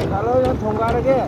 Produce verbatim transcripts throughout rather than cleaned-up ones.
Hello, ꯅꯪ ꯊꯣꯡꯒꯥꯔꯒꯦ?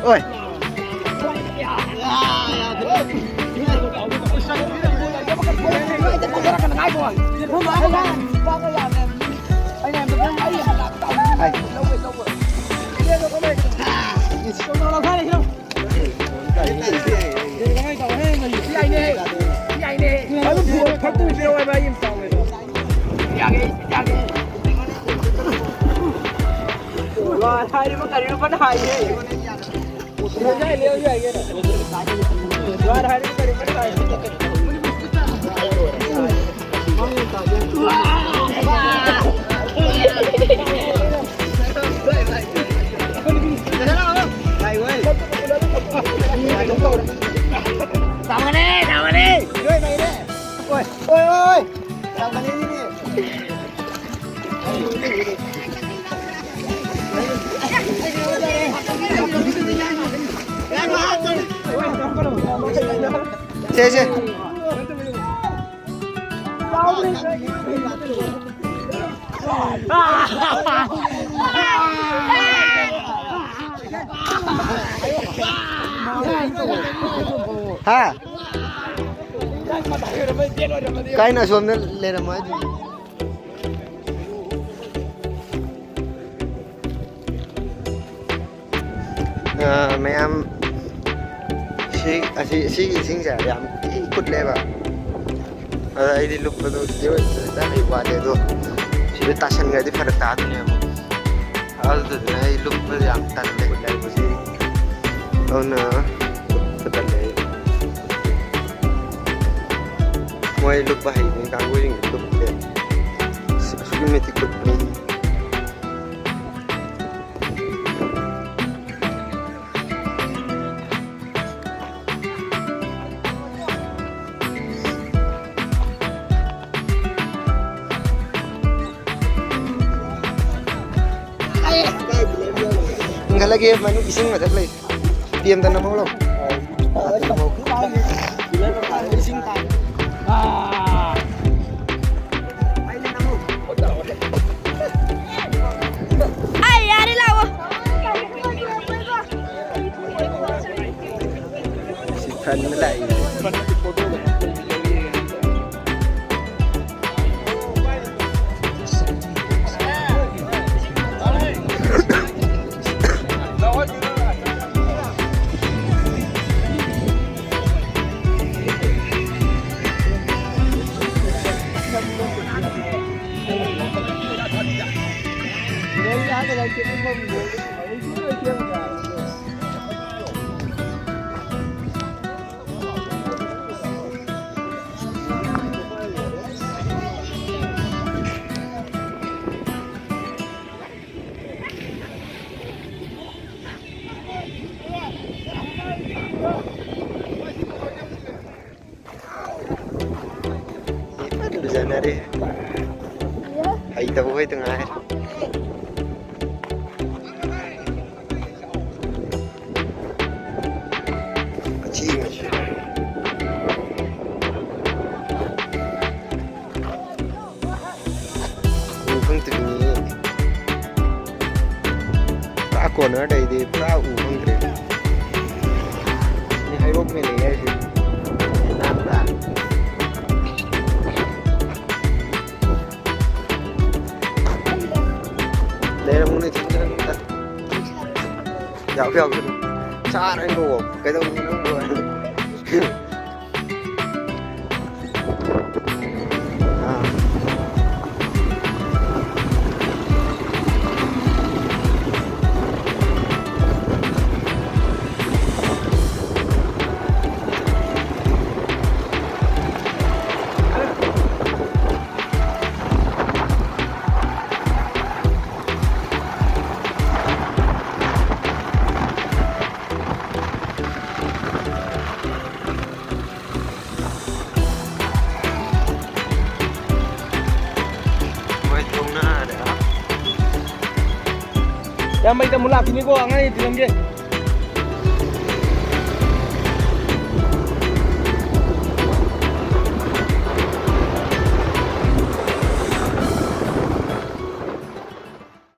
ꯍꯣꯏ꯫ ꯇꯧꯒꯅꯤ, ꯇꯧꯒꯅꯤ꯫ ꯏꯔꯣꯏ ꯂꯩꯔꯦ꯫ ꯑꯣꯏ, ꯑꯣꯏ, ꯑꯣꯏ꯫ ꯇꯧꯒꯅꯤ꯫ ꯁꯦ, ꯁꯦ꯫ ꯍꯥ? ꯀꯥꯏꯅ ꯑꯁꯣꯝꯗ ꯂꯩꯔꯝꯃꯣ ꯍꯥꯏꯗꯨꯗꯤ꯫ ꯑ, ꯃꯌꯥꯝ, ꯁꯤ, ꯑꯁꯤ, ꯁꯤꯒꯤ ꯏꯁꯤꯡꯁꯦ ꯌꯥꯝ ꯊꯤ ꯀꯨꯠꯂꯦꯕ꯫ ꯑꯗ ꯑꯩꯗꯤ ꯂꯨꯞꯄꯗꯣ ꯁꯤꯗ ꯑꯣꯏꯅ ꯈꯤꯇꯪ ꯍꯩꯕ ꯋꯥꯠꯂꯦ, ꯑꯗꯣ ꯁꯤꯗ ꯇꯥꯁꯟꯈ꯭ꯔꯗꯤ ꯐꯔꯛ ꯇꯥꯗꯣꯏꯅꯦꯕ꯫ ꯑꯗꯨꯗꯨꯅ ꯑꯩ ꯂꯨꯞꯄꯗꯣ ꯌꯥꯝ ꯇꯜꯂꯦ, ꯀꯨꯠꯂꯦ ꯍꯥꯏꯕꯁꯤ꯫ ꯑꯗꯨꯅ ꯂꯨꯞꯄ ꯇꯜꯂꯦ ꯑꯩ꯫ ꯃꯣꯏ ꯂꯨꯞꯄ ꯍꯩꯕ ꯀꯥꯡꯕꯨꯁꯤꯡꯗꯤ ꯂꯨꯞꯄꯦ꯫ ꯑꯁ, ꯑꯁꯨꯛꯀꯤ ꯃꯇꯤꯛ ꯂꯨꯞꯄꯅꯤ꯫ ꯆꯤꯡꯈꯠꯂꯒꯦ, ꯃꯅꯨꯡ ꯏꯁꯤꯡ ꯃꯊꯛ ꯂꯩ꯫ ꯄꯤ ꯑꯦꯝꯗ ꯅꯝꯍꯧꯂꯣ꯫ ꯑꯩ ꯌꯥꯔꯦ, ꯂꯥꯛꯑꯣ꯫ ꯁꯤ ꯐ꯭ꯔꯟꯗ ꯂꯥꯛꯏ꯫ ꯐꯖꯅꯔꯦ꯫ ꯍꯩꯇꯕ ꯍꯣꯏꯗ ꯉꯥꯏꯔꯦ꯫ ꯑꯊꯦꯡꯕꯁꯤ꯫ ꯎ ꯐꯪꯗ꯭ꯔꯤꯅꯦ꯫ ꯄꯨꯔꯥ ꯀꯣꯔꯅꯔꯗꯩꯗꯤ ꯄꯨꯔꯥ ꯎ ꯐꯪꯗ꯭ꯔꯦ꯫ ꯁꯤꯅꯤ ꯍꯩꯔꯣꯛ ꯃꯦꯂꯩ ꯍꯥꯏꯁꯦ꯫ ꯅꯥꯟ ꯇꯥꯔꯦ꯫ ꯂꯩꯔꯝꯒꯅꯤ ꯊꯦꯡꯅꯔꯝꯒꯅꯤ꯫ ꯌꯥꯎ, ꯌꯥꯎ꯫ ꯁꯥꯔ ꯍꯩꯔꯣꯛ ꯀꯩꯗꯧꯔꯤꯅꯣ ꯅꯪꯕꯨ? ꯑꯥ꯫ ꯃꯩꯗ ꯑꯃꯨꯛ ꯂꯥꯛꯈꯤꯅꯤꯀꯣ, ꯑꯉꯥꯡ ꯊꯤꯜꯂꯝꯒꯦ꯫